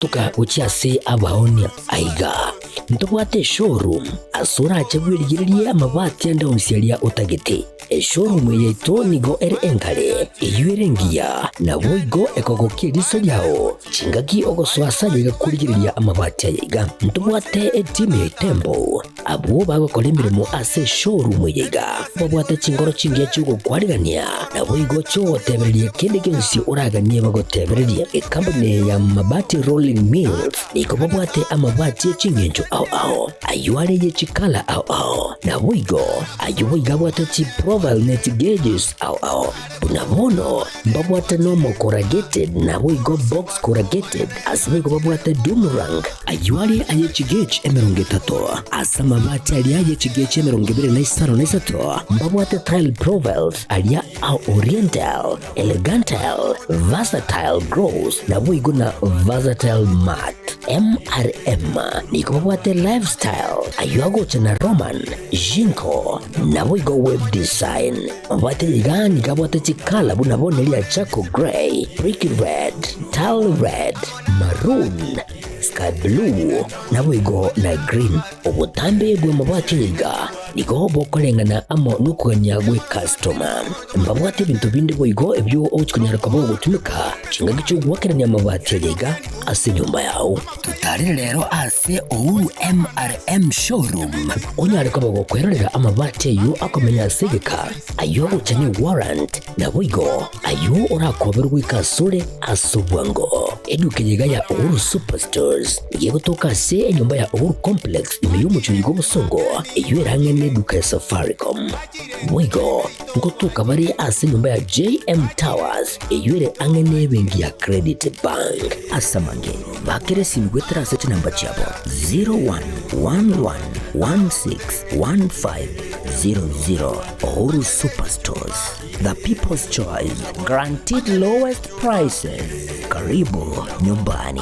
Toka gochia ase abaonia aiga. Ntobwate eshowroom ase orache bwerigererie amabati ande onsi aria otagete. Eshowroom eye yaito nigo ere enkare, eyio ere engiya, naboigo ekogokia eriso riao chingaki ogosoa ase aye iga korigereria amabati aya iga. Ntobwate etimu ya Itembo Abwo bagokora emeremo ase eshowroom eye iga babwate chinkoro chingiya chi'ogokwarigania, naboigo chi'ogotebereria kende gionsi oraganie bagotebererie. Ekampuni eye ya Mabati Rolling Mills nigo babwate amabati e ching'encho ao ao, ayio are ye chikala ao ao, naboigo ayio boigo abwate chiprofile ne chigauges ao ao. Buna bono mbabwate nomo corrugated naboigo box corrugated, ase boigo babwate doomerang, ayio are aye chigauge 30, ase amabati aria aye chigauge 23 na mbabwate tile profiles aria a oriental, elegantile, versatile gloss naboigo na versatile matte. MRM nigo babwate lifestyle, ayio agocha na Roman, Jinko, naboigo web design. Mabwate iga nigo abwate chikala buna bono eria charcoal grey, brick red, tile red, maroon, sky blue, naboigo na green. Obotambe bw'amabati aya iga nigo bokoreng'ana amo nokogania gw'ecustoma. Mbabwate ebinto binde boigo ebio ogochia konyara koba ogotumeka chingaki chi'ogoakerania amabati aya iga ase enyomba yao. Totarere rero ase Uhuru MRM Showroom onyare koba gokwerorera amabati ayio akomenya ase egeka, ayio agocha ne warrant, naboigo ayio orakoberwe goika asore ase obwango. Eduka eye iga ya Uhuru Superstores nigo egotoka ase enyomba ya Uhuru Complex ime y'omochie oyo bw'obosongo eyio ere ang'e neduka ya Safaricom. Boigo ngotoka bare ase enyomba ya JM Towers eyio ere ang'e nebenki ya Credit Bank. Ase amange, bakera esimi goetera ase chinamba chiabo 0111161500. Uhuru Superstores, the people's choice, guaranteed lowest prices. Karibu nyumbani.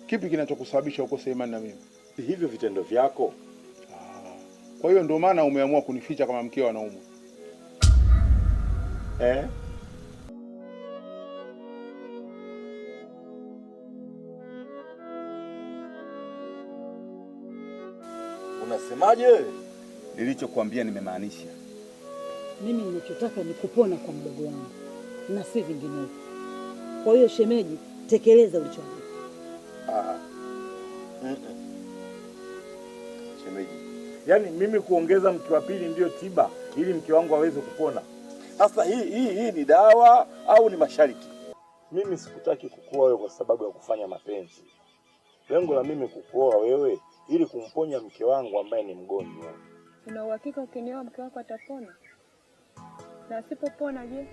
Kipi kinachokusababisha ukose imani na mimi? Hivyo vitendo vyako. Kwa hiyo ndio maana umeamua kunificha kama mkeo anaumwa. Eh? Unasemaje? Nilichokuambia nimemaanisha. Mimi ninachotaka ni kupona kwa mdogo wangu na si vinginevyo. Kwa hiyo shemeji, tekeleza ulichoambiwa. Ah. Mm-mm. Shemeji, yaani mimi kuongeza mke wa pili ndiyo tiba ili mke wangu aweze kupona? Sasa hii hii hii ni dawa au ni masharti? Mimi sikutaki kukuoa wewe kwa sababu ya kufanya mapenzi. Lengo la mimi kukuoa wewe ili kumponya mke wangu ambaye ni mgonjwa. Una uhakika ukinioa mke wako atapona? Na asipopona je?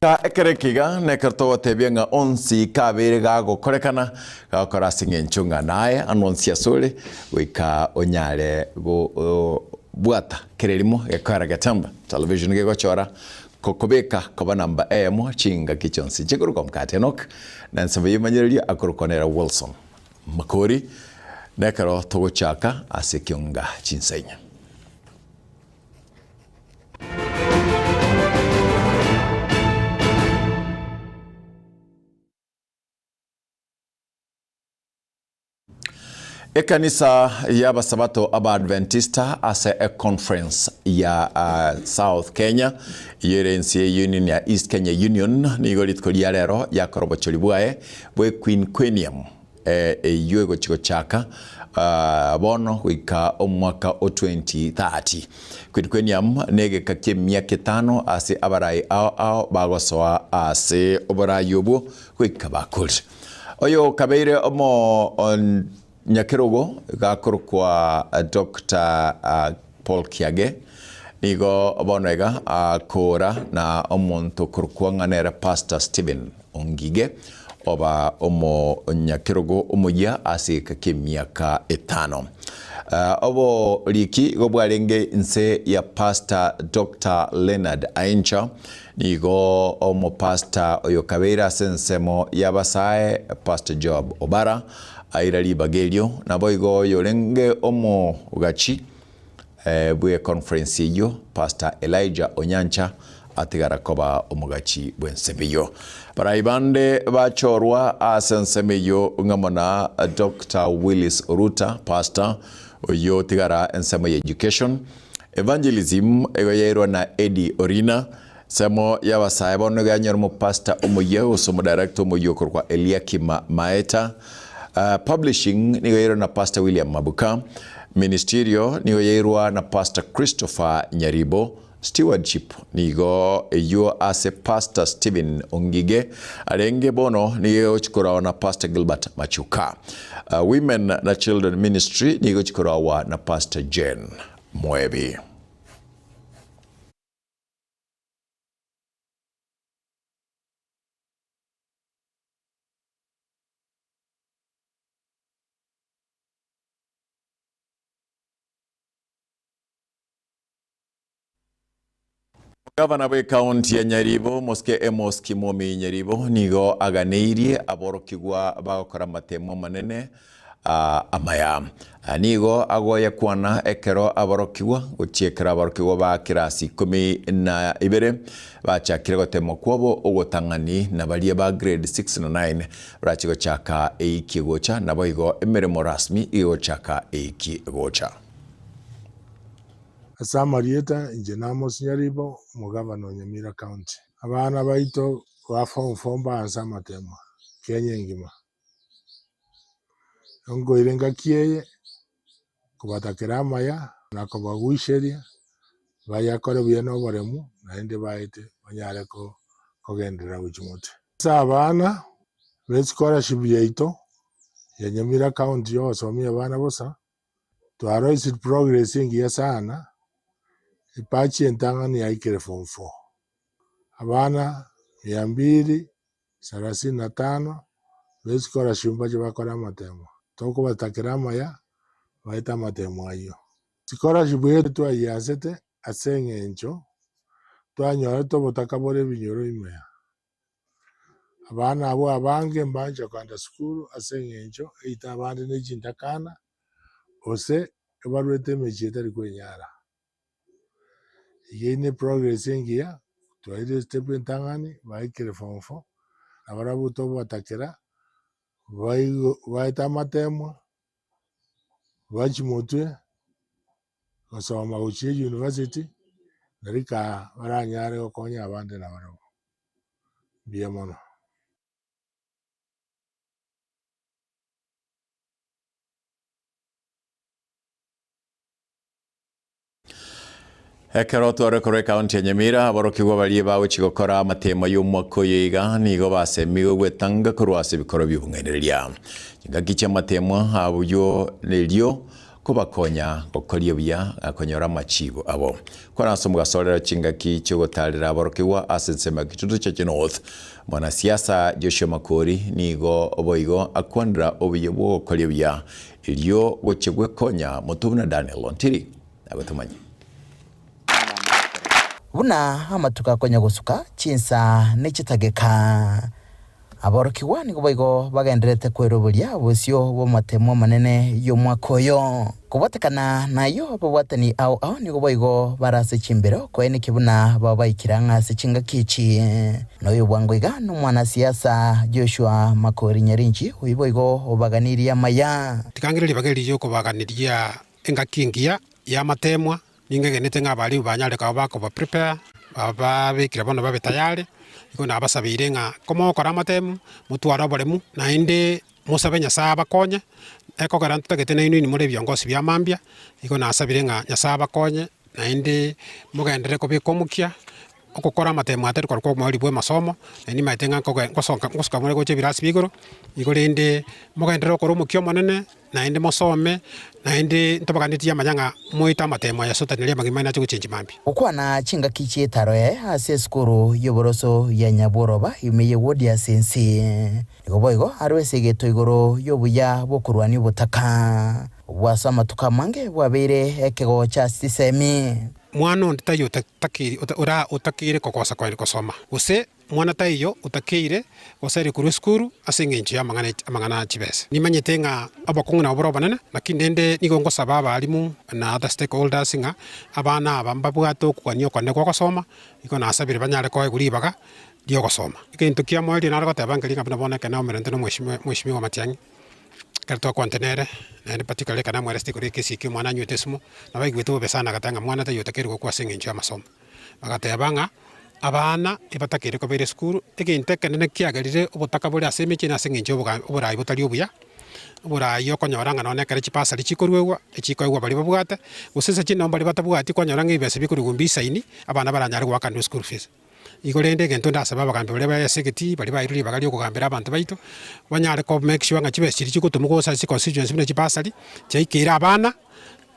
Ka ekero eke iga nekero togotebia ng'a onsi kabeire gagokorekana, gagokora ase eng'encho ng'a naye ande onsi asore, goika onyare gobwata kera erimo gekoera Getembe Television gegochora kokobeka koba namba eyemo chingaki chionsi. Inche nkorokwa Mokati Enock, na ensemo y'emanyererio akorokwa nere Wilson Makori, nekero togochaka ase ekionga chinsa inye. Ekanisa y'Abasabato Abaadventista ase econference ya South Kenya eyio ere ense ye Union ya East Kenya Union nigo rituko ria rero yakora obochori bwaye bwe Quinquennium eyio egochi gochaka bono goika omwaka o 2030. Quinquennium negeka ki'emiaka etano ase abarai ao ao bagosoa ase oborai obwo goika bakorire. Oyo okabeire omonyakerogo gakorokwa Doctor Paul Kiage nigo bono iga akoora na omonto okorokwa ng'a nere Pastor Stephen Ongige oba omonyakerogo omoyia ase egeka ki'emiaka etano. Oboriki igo bwarenge inse ya Pastor Doctor Leonard Aincha Nigo omopastor oyo kabeire ase ensemo y'abasae, Pastor Job Obara, aira ribaga erio, naboigo oyorenge omogachi bw'econference eyio, Pastor Elijah Onyancha, atigara koba omogachi bw'ensemo eyio. Barai bande bachorwa ase ensemo eyio ng'amo na Doctor Willis Oruta, Pastor, oyio otigara ensemo ya Education, Evangelism igo yairwa na Eddie Orina, ensemo y'abasae bono igo yanyora omopastor omoyia gose omodirector omoyia okorokwa Eliakim Maeta. Publishing nigo yairwa na Pastor William Mabuka. Ministerial nigo yairwa na Pastor Christopher Nyaribo. Stewardship nigo eyio ase Pastor Stephen Ongige arenge bono nigo egochi korawa na Pastor Gilbert Machuka. Women na Children Ministry nigo egochi korawa na Pastor Jane Mwebi. Gavana bw'ekaunti ya Nyaribo, Mosike Amos Kimomi Nyaribo nigo aganeirie aborokigwa bagokora amatemo amanene amaya. Nigo agoyakwana ekero aborokigwa gochia ekero aborokigwa ba kirasi ikomi na ibere bachakire gotema kwabo ogotang'ani na baria ba grade 6 na 9 barache gochaka eiki egocha naboigo emeremo rasmi egochaka eiki egocha. Ase amarieta, inche n'Amos Nyaribo, omogavana o Nyamira County. Abana baito ba form four mbaanse amatemwa Kenya engima. Nkoira engaki eye kobatakera amaya na kobaguicheria bayakore buya na oboremu naende baete banyare kogenderera gochia motwe. Ase abana be scholarship yaito ya Nyamira County yogosomia abana bosa, Twaroisirie progress engiya sana, ebatch entang'ani yaikire form four, abana mia mbili sarasini na tano be scholarship mbache bakore amatemo, tokobatakera amaya baete amatemo ayio. Scholarship eye twayiasete ase eng'encho twanyorete obotaka bore ebinyoro ime aa. Abana abwo abange mbancha kogenda sukuru ase eng'encho eito abande ne chintakana, gose ebarwete emechie etari kwenyara. Eyio ne progress engiya, twairire estep entang'ani, baikire form four, nabarabwo tobatakera, baigo baete amatemwa, bachie motwe, gosoma gochia euniversity, nari kaa baranyare gokonya abande nabarabwo. Mbuya mono. Ekero tware korwa ekaunti ya Nyamira, aborokigwa baria bagochia gokora amatemo y'omwaka oyo iga nigo basemigwe gwetanga korwa ase ebikoro bi'obong'ainereria. Chingaki chi'amatemo abwo erio. Kobakonya gokoria buya na konyora amachibo abo. Kora ase omogaso chingaki chiogotarera aborokigwa ase ensemo ya Kitutu Church North, mwanasiasa Joshua Makori nigo boigo akwanera obuya bw'ogokoria buya erio gochia gwekonya motwe buna Daniel Ontiri agotomanyia. Buna amatuko akonya gosuka chinsa ne chitageka, aborokigwa nigo boigo bagendererete kweroberia bosio bw'amatemo amanene y'omwaka oyo. Kobwatekana nayio ababwatani ao ao nigo boigo bare ase chimbero koenekia buna babaikire ang'e ase chingaki echi. Noyo bwango iga nomwanasiasa Joshua Makori Nyarinchi oyio boigo obaganirie amaya. Tiga ng'ire ribaga eri ri'okobaganiria engaki engiya y'amateemwa. Ningegenete ng'a abalimu banyare koba bakoba prepare, bababekire bono babe tayari, igo nabasabeire ng'a komogokora amatemu, motware oboremu, naende mosabe Nyasaye abakonye, ekogera ntotagete nainwe inwe more ebiongosi bia mambia, igo nasabire ng'a Nyasaye abakonye, naende mogenderere kobeka omokia, ogokora amatemo atari korokwa omorwari bwa amasomo, naende nimanyete ng'a nkoge ngosoka ngosuka more gocha ebirasi bia igoro, igo rende mogenderere gokora omokia omonene. Naende mosome, naende ntobaganetie amanya ng'a moete amatemo aya Sotani aria amagima aye nache gochenchia mambia. Gokwana chingaki chi'etaro ase esukuru y'oboroso ya Nyabworoba ime ye wodi ase ense. Nigo boigo arwe ase egeto igoro y'obuya bw'okorwania obotaka obwo ase amatuko amange bwabeire ekegocha ase chisemi. Mwana onde taiyo otakeire kogosa gosoma, gose Mwana taiyo otakeire goseria korwa esukuru ase engencho y'amang'ana amang'ana a chibesa. Nimanyete ng'a obokong'u nabo bore obonene, lakini rende nigo ngosaba abalimu na other stakeholders ng'a abana aba mbabwate okogania okonene gwa ogosoma, igo nasabire banyare koegwa ribaga ri'ogosoma. Egento kia moerio nare goteba nkeria ng'a buna bono ekero naomerente na omweshimiwa mweshimiwa Matiang'i, ekero twakwanete nere, naende particularly ekero namoeresete igoro y'ekesi ekio omwana anywete esumu, nabo aigwete bobe sana agateba ng'a mwana taiyo otakeire gokwa ase engencho y'amasomo. Bagateba ng'a abana ebatakeire kobeera esukuru, egento ekenene kiagerire obotaka bore ase emechie nase eng'encho y'obogambi oborai botari obuya, oborai okonyora ng'a nonye ekero chibasari chikoruegwa, echikoegwa baria babwate, gose ase chinomba baria batabwati kwanyora ng'a ebibesa bikorigwa mbisaini, abana baranyare goakanera eschool fees. Igo rende egento ndasaba abagambi baria bare ase egetii, baria bairwe ribaga riokogambera abanto baito, banyare ko make sure ng'a chibesa chiria chigotomwa gocha ase chiconstituency buna chibasari, chiaikeire abana.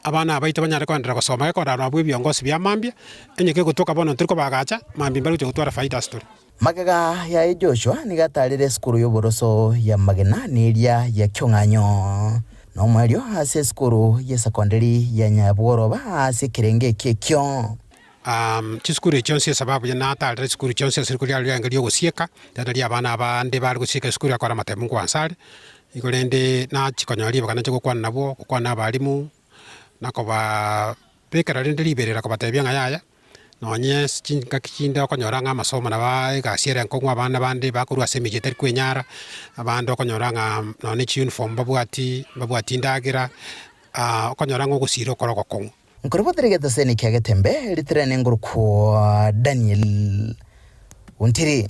Abana abaito banyare koenderera gosoma gekorarwa abwo ebiongosi bia mambia, onye kegotoka bono ntori kobagacha, mambia mbare gochia gotwara faida ase tore. Magega yaye Joshua nigo ataarire esukuru y'oboroso ya magena na eria ya kiong'anyo, na omoerio ase esukuru y'esekondari ya Nyabworoba ase ekerengo ekio ekio. Chisukuru echio chionsi esababu ya natarire chisukuru chionsi ase riko riaye riarenge ri'ogosieka, riarenge ri'abana abande bare gosieka esukuru yakora amatemo nkwansa are, igo rende nachia konyora ribaga nache gokwana nabwo, gokwana na abalimu, na kobaa bekera rende riberera kobatebia ng'a yaya, nonye ase chingaki chinde okonyora ng'a amasomo nabo egasi ere enkong'u abana bande bakorwa ase emechie etari kwenyara, abande okonyora ng'a nonye chiuniform mbabwati, mbabwati endagera, okonyora ng'a ogosira okore ogokong'u. Nkorobotera egetoseni kia Getembe, ritirane ngorokwa Daniel Ontiri.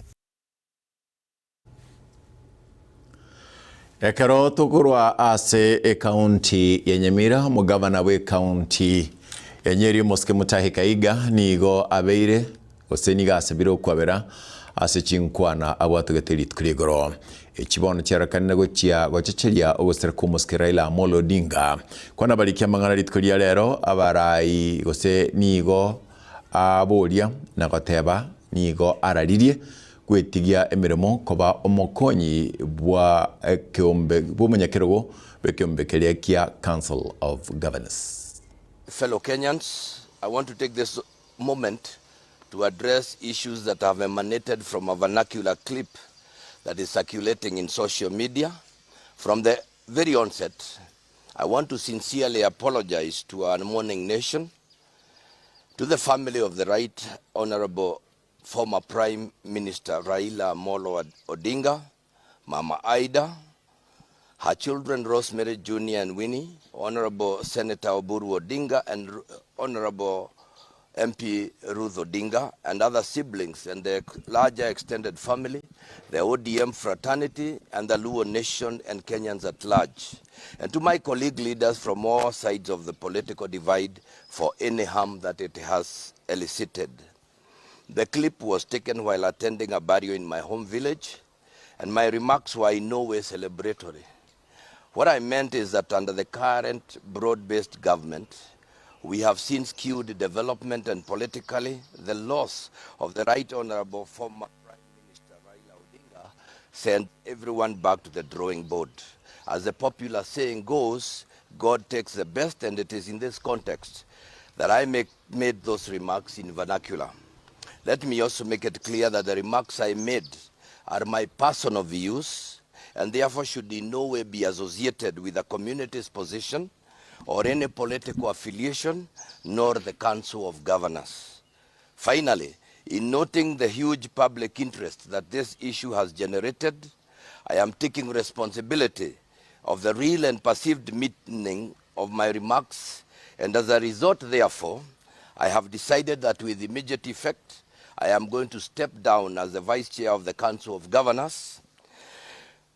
Ekero tokorwa ase ekaunti ya Nyamira, omogavana bw'ekaunti ya Nyeri Omosike Mutahi Kahiga nigo abeire gose nigo asabire okwabera ase chinkwana abwatogete rituko ria igoro. Echi bono chiarokanire gochia gochecheria ogosira kw'omosike Raila Amolo Odinga. Kwana barikia amang'ana rituko ria rero abarai gose nigo aboria na goteba nigo araririe gwetigia emeremo koba omokonyi bwa ekeombe bw'omonyakerogo bw'ekeombe keria kia Council of Governors. Fellow Kenyans, I want to take this moment to address issues that have emanated from a vernacular clip that is circulating in social media. From the very onset, I want to sincerely apologize to our mourning nation, to the family of the Right Honorable former Prime Minister Raila Amolo Odinga, Mama Ida, her children Rosemary Jr. and Winnie, Honorable Senator Oburu Odinga and Honorable MP Ruth Odinga and other siblings and the larger extended family, the ODM fraternity and the Luo nation and Kenyans at large. And to my colleague leaders from all sides of the political divide for any harm that it has elicited. The clip was taken while attending a burial in my home village, and my remarks were in no way celebratory. What I meant is that under the current broad-based government, we have seen skewed development and politically the loss of the Right Honorable former Prime Minister Raila Odinga sent everyone back to the drawing board. As the popular saying goes, God takes the best, and it is in this context that I made those remarks in vernacular. Let me also make it clear that the remarks I made are my personal views and therefore should in no way be associated with the community's position or any political affiliation, nor the Council of Governors. Finally, in noting the huge public interest that this issue has generated, I am taking responsibility of the real and perceived meaning of my remarks, and as a result, therefore, I have decided that with immediate effect, I am going to step down as the Vice Chair of the Council of Governors.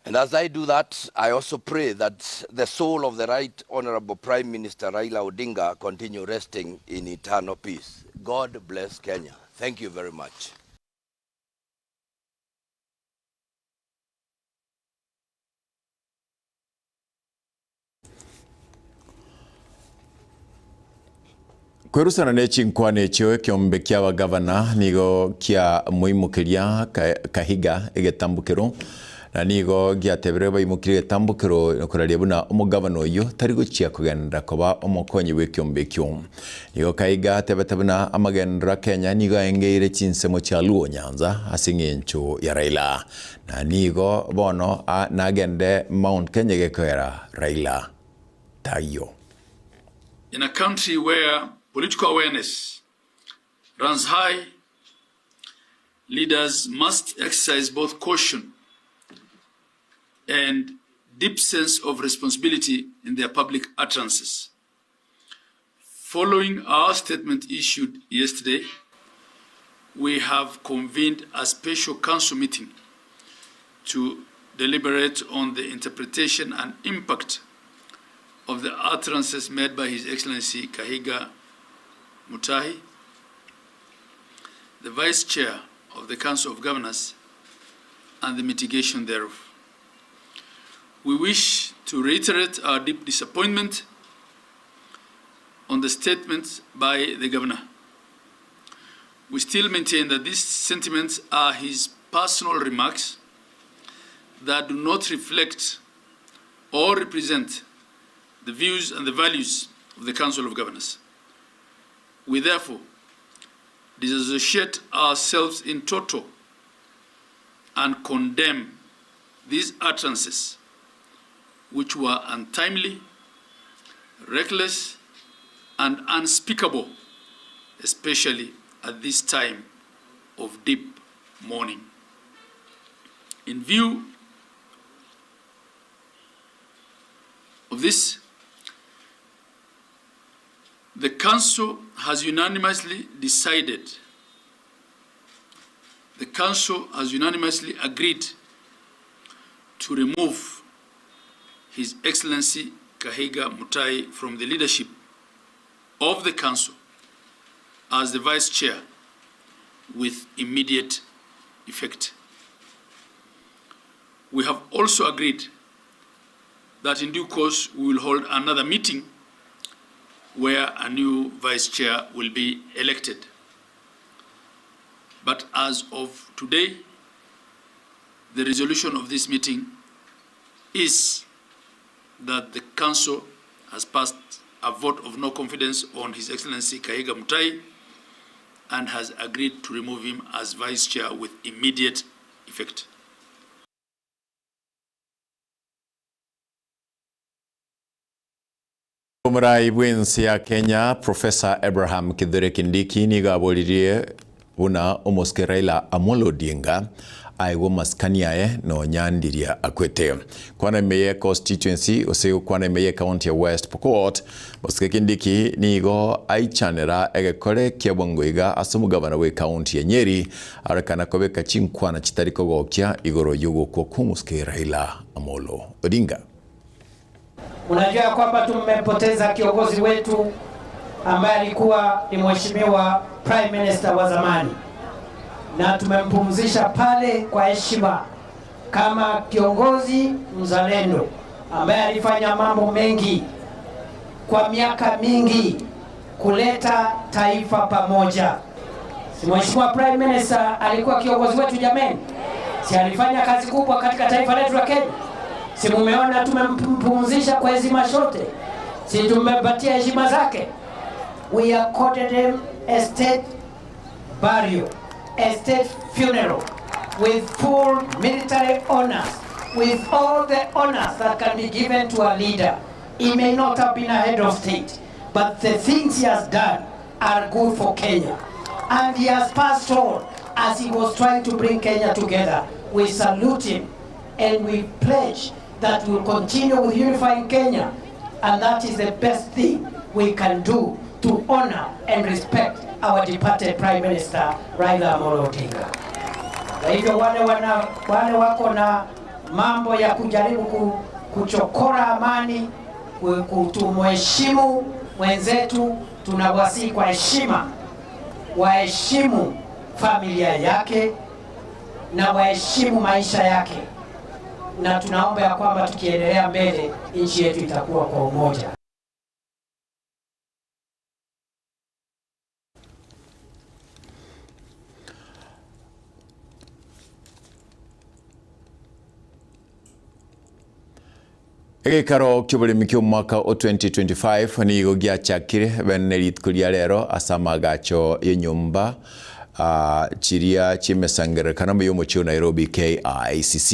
And as I do that, I also pray that the soul of the Right Honorable Prime Minister Raila Odinga continue resting in eternal peace. God bless Kenya. Thank you very much. Kwerusana ne chinkwana echio ekeombe kia abagavana nigo kiamoimokeria Kahiga egetambokero na nigo giatebire baimokirie egetambokero koraria buna omogavana oyio tari gochia kogenderera koba omokonyi bw'ekeombe ekio. Nigo Kahiga atebete buna amagenderero a Kenya nigo aengeire chinsemo chia Luo Nyanza ase eng'encho ya Raila na nigo bono nagende Mount Kenya gekoera Raila taiyo. In a country where political awareness runs high, leaders must exercise both caution and deep sense of responsibility in their public utterances. Following our statement issued yesterday, we have convened a special council meeting to deliberate on the interpretation and impact of the utterances made by His Excellency Kahiga Mutahi, the Vice Chair of the Council of Governors, and the mitigation thereof. We wish to reiterate our deep disappointment on the statements by the Governor. We still maintain that these sentiments are his personal remarks that do not reflect or represent the views and the values of the Council of Governors. We therefore disassociate ourselves in toto and condemn these utterances, which were untimely, reckless, and unspeakable, especially at this time of deep mourning. In view of this, the Council has unanimously decided, the Council has unanimously agreed to remove His Excellency Kahiga Mutai from the leadership of the Council as the Vice Chair with immediate effect. We have also agreed that in due course we will hold another meeting where a new Vice Chair will be elected. But as of today, the resolution of this meeting is that the Council has passed a vote of no confidence on His Excellency Kahiga Mutai and has agreed to remove him as Vice Chair with immediate effect. Omorai bw'ense ya Kenya Professor Abraham Kithure Kindiki nigo aboririe buna omosike Raila Amolo Odinga aegwe amasikani aye nonya ndiria akwete. Kwana ime ye constituency gose gokwana ime ye county ya West Pokot, Mosike Kindiki nigo aichanera egekore kia bwango iga ase omogabana bwe county ya Nyeri arekana kobeka chinkwana chitari kogokia igoro yogokwa kw'omosike Raila Amolo Odinga. Unajua kwamba tumempoteza kiongozi wetu ambaye alikuwa ni mheshimiwa Prime Minister wa zamani, na tumempumzisha pale kwa heshima kama kiongozi mzalendo. ambaye alifanya mambo mengi kwa miaka mingi kuleta taifa pamoja. Si Mheshimiwa Prime Minister alikuwa kiongozi wetu jameni? Si alifanya kazi kubwa katika taifa letu la Kenya? Si mumeona tumempumzisha kwa heshima zote? Si tumempatia heshima zake? We accorded him a state burial, a state funeral with full military honors, with all the honors that can be given to a leader. He may not have been a head of state, but the things he has done are good for Kenya. And he has passed on as he was trying to bring Kenya together. We salute him and we pledge that we'll continue with unifying Kenya. And that is the best thing we can do to honor and respect our departed Prime Minister Raila Amolo Odinga. Kwa hivyo wale, wana, wale wako na mambo ya kujaribu ku, kuchokora amani, kutumheshimu mwenzetu, tunawasihi kwa heshima waheshimu familia yake na waheshimu maisha yake, na tunaomba ya kwamba tukiendelea mbele nchi yetu itakuwa kwa umoja. Egeikaro ki'oboremi ki'omwaka o 2025 nigo giachakire bene rituko ria rero ase amagacho y'enyomba chiria chi'emesangererekano y'omochie o Nairobi KICC.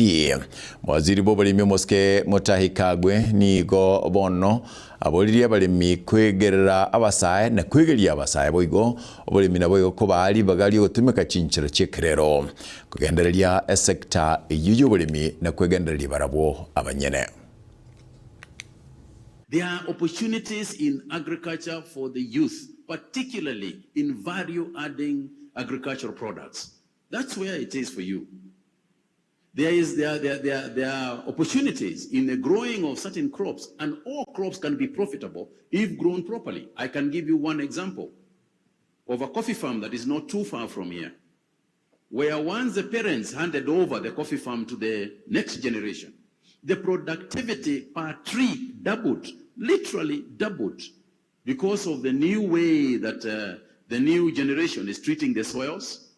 Mowaziri bw'oboremi omosike Mutahi Kagwe nigo bono aboririe abaremi kwegerera abasae na kwegeria abasae boigo oboremi naboigo kobaa ribaga riogotumeka chinchera chi'ekerero kogendereria esector eyio y'oboremi na kwegendereria barabwo abanyene. There are opportunities in agriculture for the youth, particularly in value-adding agricultural products. That's where it is for you. There, is, there, there, there, there are opportunities in the growing of certain crops, and all crops can be profitable if grown properly. I can give you one example of a coffee farm that is not too far from here, where once the parents handed over the coffee farm to the next generation, the productivity per tree doubled, literally doubled, because of the new way that uh, the new generation is treating the soils,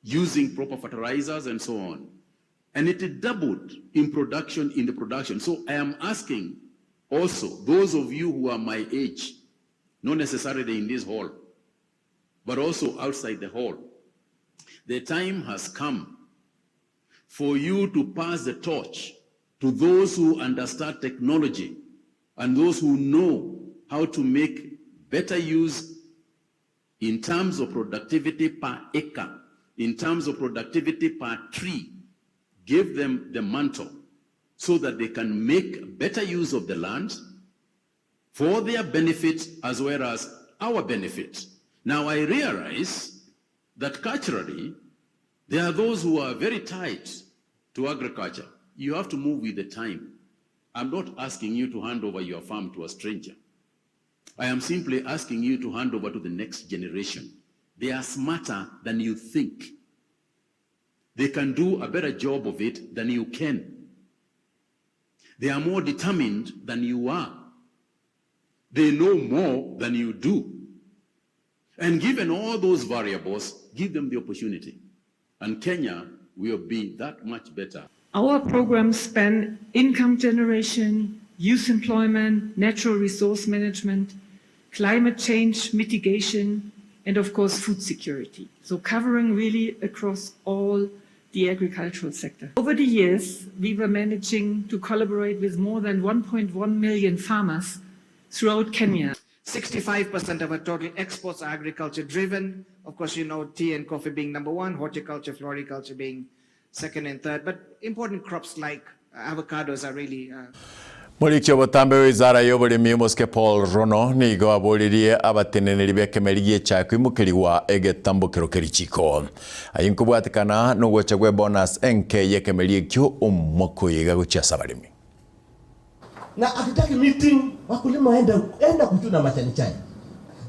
using proper fertilizers and so on. And it doubled in production, in the production. So I am asking also those of you who are my age, not necessarily in this hall, but also outside the hall, the time has come for you to pass the torch to those who understand technology and those who know how to make better use in terms of productivity per acre, in terms of productivity per tree. Give them the mantle so that they can make better use of the land for their benefit as well as our benefit. Now I realize that culturally, there are those who are very tied to agriculture. You have to move with the time. I'm not asking you to hand over your farm to a stranger. I am simply asking you to hand over to the next generation. They are smarter than you think. They can do a better job of it than you can. They are more determined than you are. They know more than you do. And given all those variables, give them the opportunity. And Kenya will be that much better. Our programs span income generation, youth employment, natural resource management, climate change mitigation, and of course, food security. So covering really across all the agricultural sector. Over the years, we were managing to collaborate with more than 1.1 million farmers throughout Kenya. 65% of our total exports are agriculture driven. Of course, you know, tea and coffee being number one, horticulture, floriculture being second and third. But important crops like avocados are really. Uh, Morikia obotambe w'ewizara y'oboremi omosike Paul Rono nigo aboririe abateneneri b'ekemeri gi'echae koimokerigwa egetambokero keri chiko. Ayio nkobwatekana nogocha gwa ebonus enke y'ekemeri ekio omwaka oyo iga gochia ase abaremi. Na hatutaki meeting, wakulima waende enda kuchuna majani chai.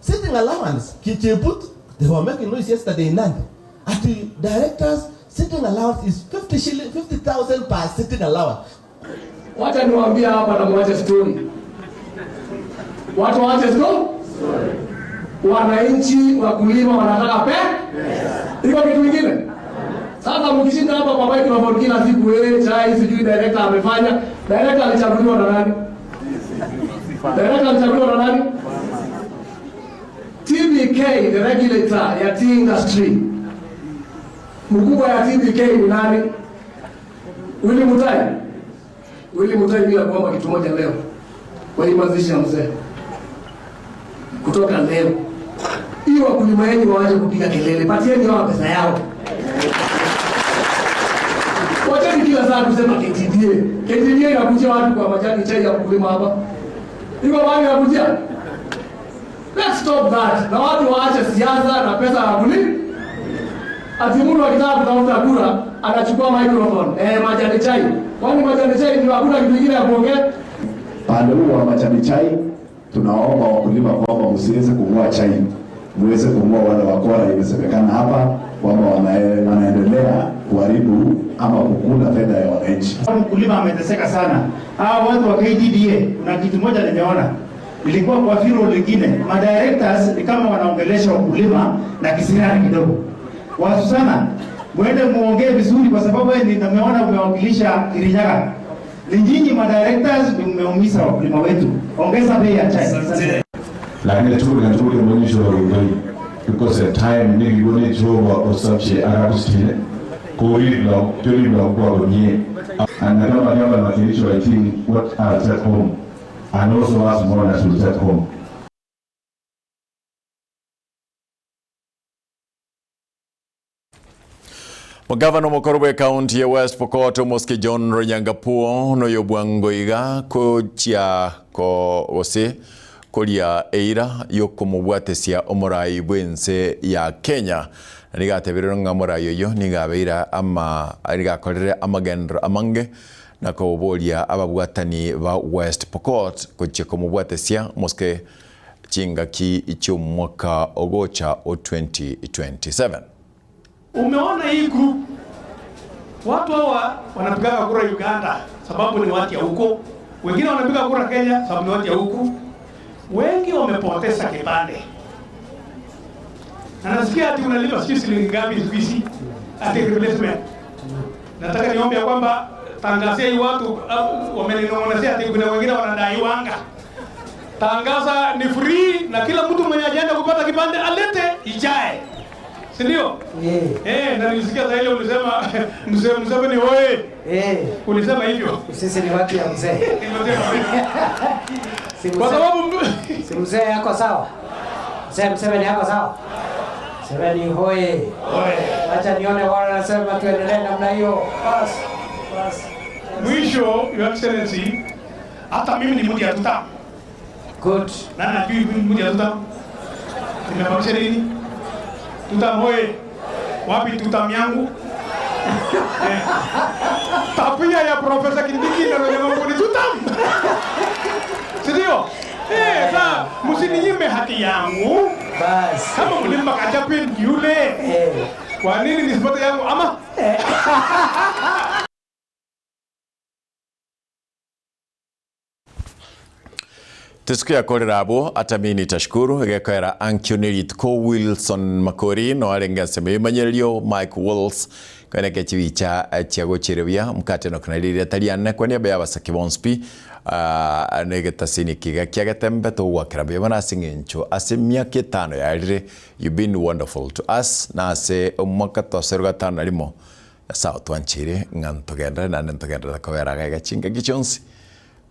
Sitting allowance, Kicheput, they were making noise yesterday in Nandi. Ati directors, sitting allowance is 50 shilling, 50,000 per sitting allowance. Wacha niwaambie hapa na muache story. Watu waache story. Wananchi wakulima wanataka pe iko kitu kingine. Sasa mkishinda hapa kwa microphone kila siku, wewe chai sijui director amefanya. Director alichaguliwa na nani? Director alichaguliwa na nani? TBK, the regulator ya tea industry. Mkubwa ya TBK ni nani? Willy Mutai. Willy Mutai, mimi nakuomba kitu moja leo kwa hii mazishi ya mzee, kutoka leo hii wakulima wenyu waache kupiga kelele, patieni hawa pesa yao. Wacheni kila saa kusema KTDA. KTDA inakujia watu kwa majani chai ya mkulima hapa, iko mahali inakujia. Let's stop that. Na watu waache siasa na pesa ya wakulima. Ati mtu akitaka kutafuta kura anachukua microphone. Eh, majani chai. Kwani majani chai ndio hakuna kitu kingine ya kuongea? Pande huu wa majani chai, tunaomba wakulima kwamba msiweze kung'oa chai, muweze kung'oa wale wakora. Imesemekana hapa kwamba wanaendelea kuharibu ama kukula fedha ya wananchi. Mkulima ameteseka sana. Hawa watu wa KTDA, kuna kitu moja nimeona ilikuwa kwa firo lingine, madirectors ni kama wanaongelesha wakulima na kisirani kidogo. Watu sana, mwende muongee vizuri, kwa sababu wewe ni nimeona umewakilisha Kirinyaga. Ni nyinyi madirectors ndio mmeumiza wakulima wetu. Ongeza bei ya chai. Asante. Lakini tuko na tuko mwenye kongoi because the time nikikonech Jehova osopche ak Agustine korib lagok korib lagokwak komie and kama niaba ya Kericho I think what I'll take home and also us mourners will take home. Omogavana omokoro bw'ekaunti ya West Pokot Omosike John Lonyangapuo noyo bwango iga kochia ko gose koria eira yokomobwatesia omorai bw'ense ya Kenya. Na nigo atebirirwe ng'a omorai oyio nigo abeire ama nigo akorire amagenderero amange na koboria ababwatani ba West Pokot gochia komobwatesia omosike chingaki chi'omwaka ogocha o 2027. Umeona hii group watu hawa wanapigaga kura Uganda sababu ni watu ya huko, wengine wanapiga kura Kenya sababu ni watu ya huku, wengi wamepoteza kipande. Na nasikia ati unalipa sijui shilingi ngapi siku hizi ati replacement. Nataka niombe ya kwamba tangazia hii watu uh, wameninong'onezea ati kuna wengine wanadaiwanga. Tangaza ni free na kila mtu mwenye ajenda kupata kipande alete ijae. Si ndio? Eh, na nilisikia saa ile ulisema mzee Museveni oye. Eh. Ulisema hivyo. Sisi ni watu ya mzee. Si Kwa mzee- sababu si mzee yako sawa? Mzee Museveni yako sawa? Museveni hoye. Wacha nione wale wanasema tuendelee namna hiyo. Bas. Bas. Mwisho, Your Excellency, hata mimi ni mtu ya tuta. Good. Nani ajui mimi ni mtu ya tuta? Nimebakisha nini? Tutam hoye. Wapi tutam yangu? Eh. Tapia ya Profesa Kindiki na Lonyangapuo ni tutam. Si ndio? Eh, sasa msininyime haki yangu. Bas. Kama mlimpa Kachapin yule. Kwa nini nisipate yangu ama? Tisukuyakorera abwo ata mini tashukuru egekoera ankio nĩ rituko Wilson Makori no arenge ase mĩmanyererio Mike Walls kweneke chibicha chia gochirebia mkate no kanarire tariane kwa niaba ya basaki bonspi uh, negetasini kiga kia getembe togwakera mbuya mono ase ng'encho ase emiaka etano yarire you been wonderful to us na ase omwaka twaserwa gatano na rimo nyasaye otwancheire ng'a ntogenderere naende ntogenderere kobera iga iga chingaki chionsi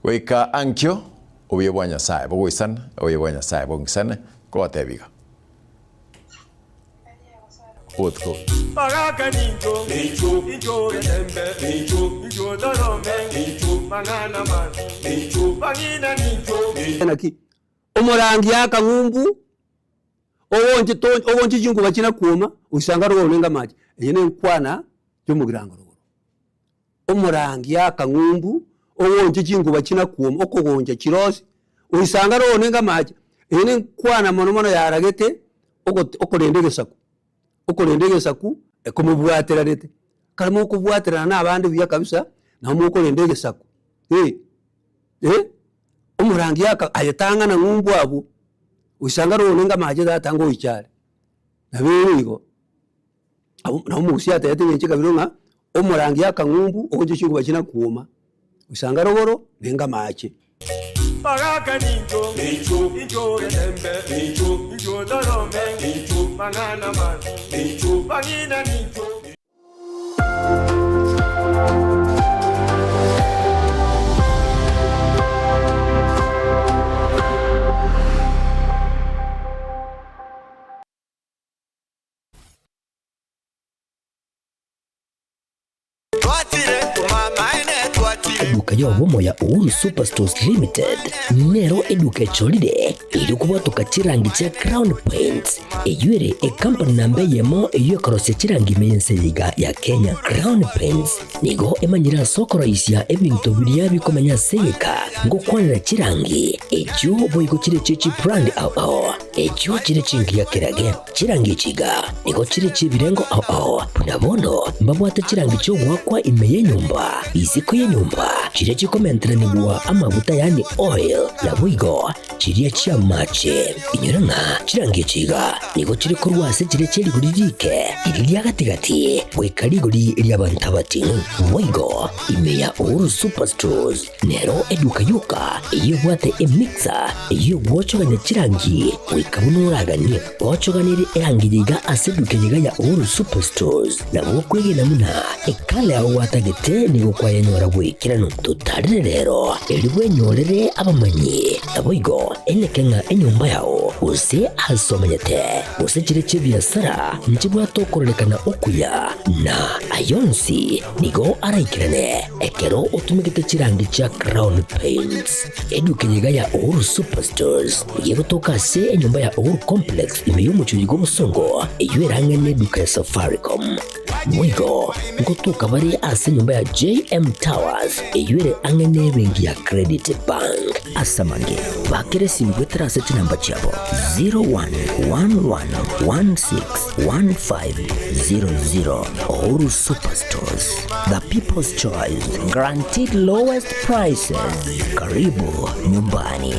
goika ankio obuya bwa nyasaye bogoisane obuya bwa nyasaye bongisane kogotebi iga obotuko Baraka ninjo, ninjo, ninjo getembe, ninjo, ninjo dorome, ninjo, manana man, ninjo, bangina ninjo. Naki omorangi akang'umbu ogonche to ogonche chinkuba china kwoma oisanga rogoro nenga amache eye ne enkwana ya omogirango rogoro. Omorangi akang'umbu ogonche chinkuba china kwoma okogoncha chirosi oisanga rogoro nenga amache eye ne enkwana mono mono yaragete ogo okorenda egesaku okorenda egesaku ekomobwaterarete. Ekero mokobwaterana na abande buya kabisa, nabo mokorenda egesaku. Eh, eh, omorangi aka aye tang'ana ng'umbu abwo, oisanga roro nonga amache tata ngoicha are, nabo ere igo. Abwo nabo omogusii atebete ng'a inche kabere ng'a, omorangi aka ng'umbu ogocha chinkuba china kuoma, oisanga rogoro nenga amache. Bagaka nincho, nincho, incho getembe, nincho, incho torome, nincho, mang'ana mabi, nincho, bang'ina nincho. Eduka y'obomo ya Uhuru Superstores Limited nero eduka echorire erio kobwatoka chirangi chia Crown Paints eyio ere ekampani namba eyemo eyio ekorosia chirangi ime y'ense eye iga ya Kenya. Crown Paints nigo emanyire ase okoroisia ebinto biria bikomenya ase egeka ngokwanera chirangi echio boigo chire chie chibrand ao ao echio chire chingiya kerage. Chirangi echi iga nigo chire chi'ebirengo ao ao, buna bono mbabwate chirangi chi'ogoakwa ime y'enyomba, isiko y'enyomba, chiria chikomenteranigwa amaguta yaani oil, naboigo chiria chi'amache. Inyora ng'a chirangi echi iga nigo chire korwa ase chiria chie rigori riike, riria ria gati-gati, goika rigori ri'abanto abating'u. Boigo ime ya Uhuru Superstores Nero eduka yoka eyio ebwate emixer eyio egwochogania chirangi goika buna oraganie. Ochoganirie erangi yiga ase eduka eyiga ya Uhuru Superstores nabo okwegena buna ekala yao gwatagete nigo kwayenyora bw'ekeranu. Totarire rero erio bwenyorere abamanyi naboigo eneke ng'a enyomba yao gose ase omenyete gose chire chi'ebiasara nchibwate okororekana okuya na ayonsi nigo araikerane Ekero otumegete chirangi chia Crown Paints, eduka eye iga ya Uhuru Superstores nigo egotoka ase enyomba ya Uhuru Complex ime y'omochie oyo bw'obosongo eyio erang'e neduka ya Safaricom. Boigo ngotoka bare ase enyomba ya JM Towers eyio ere ang'e nebenki ya Credit Bank. Ase amange, bakera esimi goetera ase chinamba chiabo 0111161500. Uhuru Superstores, the people's choice, guaranteed lowest prices. Karibu nyumbani.